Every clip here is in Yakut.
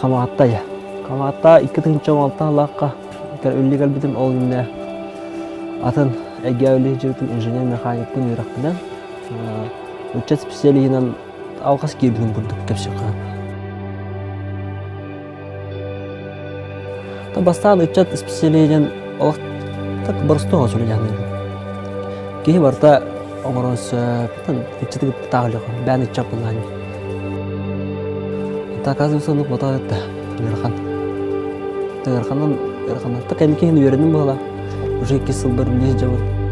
Хамаҕатта я. Хамаҕатта 2016 сыллаахха үллэ кэлбитим ол иннэ атын эйгэ үлэ сылдьыбытым инженер-механикпын үөрэхпинэн ыччат специалиһынан алҕас киирбитим курдук кэпсиэххэ. Бастаан ыччат исписэлииһинэн олох так боростуой сүрүннээн Киһи барыта оҥорон сөп, ыччаты кытта таах бээн ыччат буоллаҕа дии. Это оказывается оннук ботоо да ыарахан. Ыараханан ыараханан кэнники иһин үөрэним буола. Уже иккис сылбар үлэлии сылдьабын.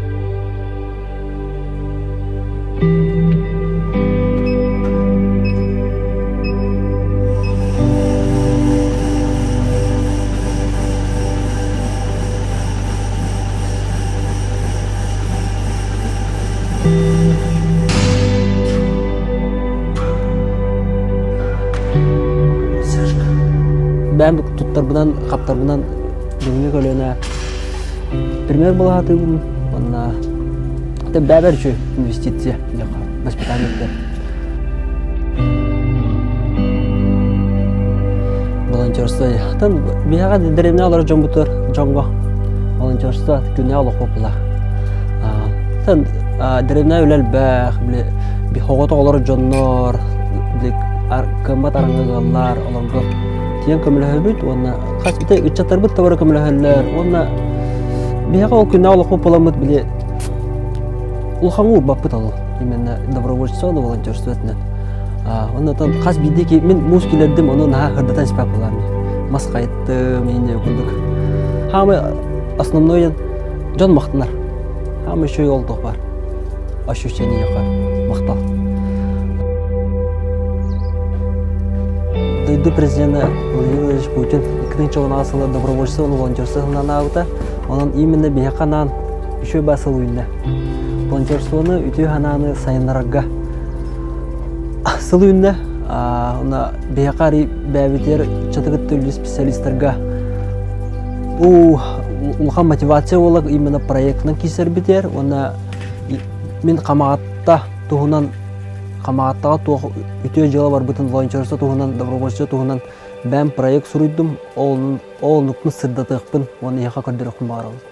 Бэйэм туттарбынан, хаптарбынан бүгүҥҥү көлүөнэ Пример былаһатыыбын уонна это бэбэр үчү инвестиция диэххэ воспитание Волонтерство Тан биһиэхэ дэриэбинэ олорор дьоммутугар дьоҥҥо волонтерство күннээҕи олох буолла. Тан дэриэбинэ үлэ элбэх, били оҕото олорор дьоннор, били кыаммат араҥа ыаллар олорго тиийэн көмөлөһөбүт уонна хас ити ыччаттарбыт да бары көмөлөһөллөр уонна биһиэхэ ол күннээҕи олохпут буоламмыт били улахаҥҥа уурбаппыт ол именно добровольчество уонна волонтерство өттүнэн оннотон хас биирдии ки мин муус киллэрдим ону наһаа ырдатан испэт буолаам мас хайыттым инньэ курдук хаамай основной дьон махтанар хаамай үчүгэй ол туох баар ощущение махтал Дойду президена Владимир Владимирович Путин 2016 сылы добровольство уонна волонтерство сылынан аабыта. Онон именно биһиэхэ анаан үчүгэй баа сыл үүннэ. Волонтерствоны үтүө санааны сайыннарарга сыл үүннэ. Онно биһиэхэ арый бэйэбитигэр ыччаты кытта специалистарга улахан мотивация буолар именно проектынан киирсэрбитигэр уонна мин Хамаҕатта туһунан Хамаҕаттаҕа туох үтүө дьыала барбытын волонтерство туһунан добровольство туһунан бэйэм проект суруйдум ол ол оннукпун сырдатыахпын уонна эһиэхэ көрдөрүөхпүн баҕарабын.